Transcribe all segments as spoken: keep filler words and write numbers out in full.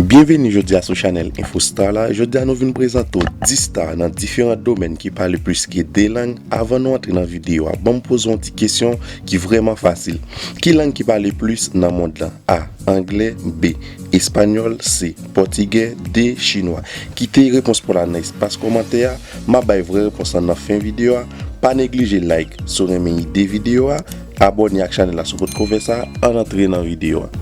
Byenveni jodi a sou chanèl Infostar la. Jodi a nou vin prezante w dis star nan diferan domèn ki pale plis ke de lang. Avan nou antre nan videyo a, ban m poze w yon ti kesyon ki vrèman fasil. Ki lang ki pale plis nan mond lan? A, anglè. B, espanyòl. C, pòtigè. D, chinwa. Kite repons pa w la nan espas kòmantè a. M a bay vrè repons lan nan fen videyo a. Pa neglije like si w renmen ide videyo a. Abòne ak chanèl la si w potko fè sa. Ann antre nan videyo a.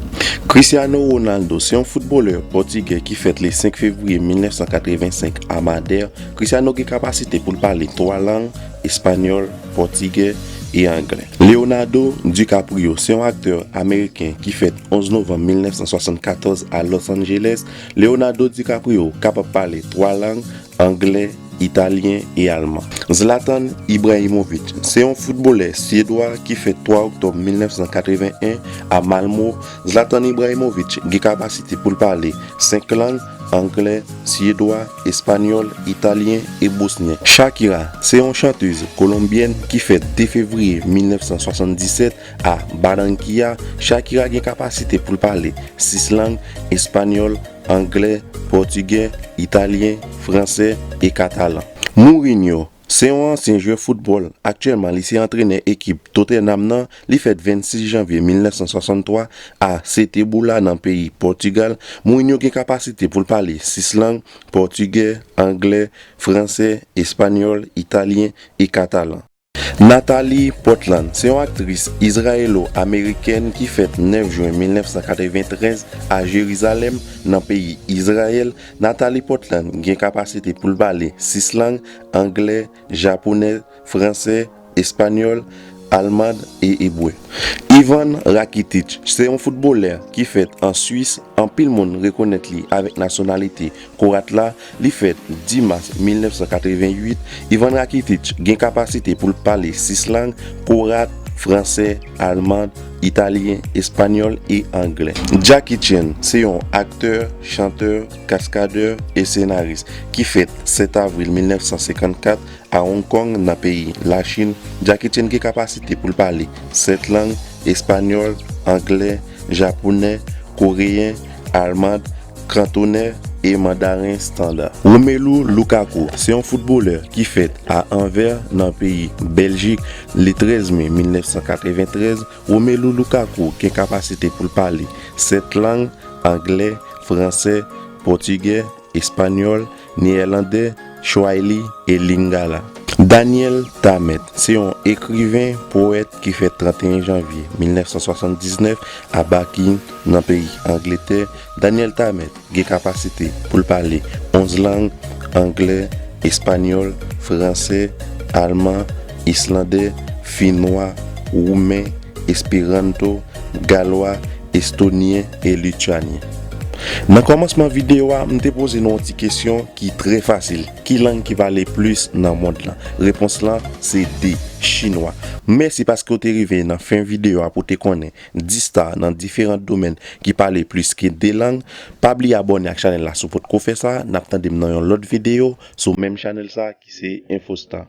Cristiano Ronaldo se yon foutbolè pòtigè ki fèt le senk fevriye mil nèf san katrevensenk a Madè. Cristiano gen kapasite pou l pale twa lang, espanyòl, pòtigè e anglè. Leonardo DiCaprio se yon aktè ameriken ki fèt onz novanm mil nèf san swasannkatòz a Los Angeles. Leonardo DiCaprio kapab pale twa lang, anglè, italyen e alman. Zlatan Ibrahimovic se yon foutbolè syedwa ki fèt twa oktòb mil nèf san katreven en a Malmo. Zlatan Ibrahimovic gen kapasite pou l pale senk lang, anglè, syedwa, espanyòl, italyen e bosnyen. Shakira se yon chantèz kolonbyèn ki fèt de fevriye mil nèf san swasanndisèt a Barranquilla. Shakira gen kapasite pou l pale sis lang, espanyòl, anglè, pòtigè, italyen, fransè e katalan. Mourinho se yon ansyen jwè foutbòl. Aktyèlman, li se antrenè ekip Tottenham nan. Li fèt vennsis janvye mil nèf san swasanntwa a Setúbal nan peyi Pòtigal. Mourinho gen kapasite pou l pale sis lang, pòtigè, anglè, fransè, espanyòl, italyen e katalan. Natalie Portman se yon aktris izrayelo-amerikèn ki fèt nèf jen mil nèf san katreventrèz a Jerizalèm, nan peyi Izrayèl. Natalie Portman gen kapasite pou l pale sis lang, anglè, japonè, fransè, espanyòl, alman e ebre. Ivan Rakitic se yon foutbolè ki fèt an Swis. Anpil moun rekonèt li avèk nasyonalite kwoat la. Li fèt dis mas mil nèf san katreven uit. Ivan Rakitic gen kapasite pou l pale sis lang: kwoat, fransè, alman, italyen, espanyòl e anglè. Jackie Chan se yon aktè, chantè, kaskadè e senaris ki fèt sèt avril mil nèf san senkannkat a Hong Kong, nan peyi Lachin. Jackie Chan gen kapasite pou l pale sèt lang: espanyòl, anglè, japonè, koreyen, alman, kantonè e mandaren estanda. Romelu Lukaku se yon foutbolè ki fèt a Anvè, nan peyi Bèljik, le trèz me mil nèf san katreventrèz. Romelu Lukaku gen kapasite pou l pale sèt lang: anglè, fransè, pòtigè, espanyòl, neyèlandè, swahili e lingala. Daniel Tammet se yon ekriven, powèt ki fèt tranteyen janvye mil nèf san swasanndiznèf a Barking, nan peyi Angletè. Daniel Tammet gen kapasite pou l pale onz lang: anglè, espanyòl, fransè, alman, islandè, finwa, woumen, esperanto, galwa, estonyen e lityasyen. Nan kòmansman videyo a, m te poze nou yon ti kesyon ki trè fasil. Ki lang ki pale plis nan mond lan? Repons lan se D, chinwa. Mèsi paske w te rive nan fen videyo a pou w te konnen dis star nan diferan domèn ki pale plis ke de lang. Pa bliye abòne ak chanèl la si w potko fè sa. N ap tande m nan yon lòt videyo sou menm chanèl sa ki se Infostar.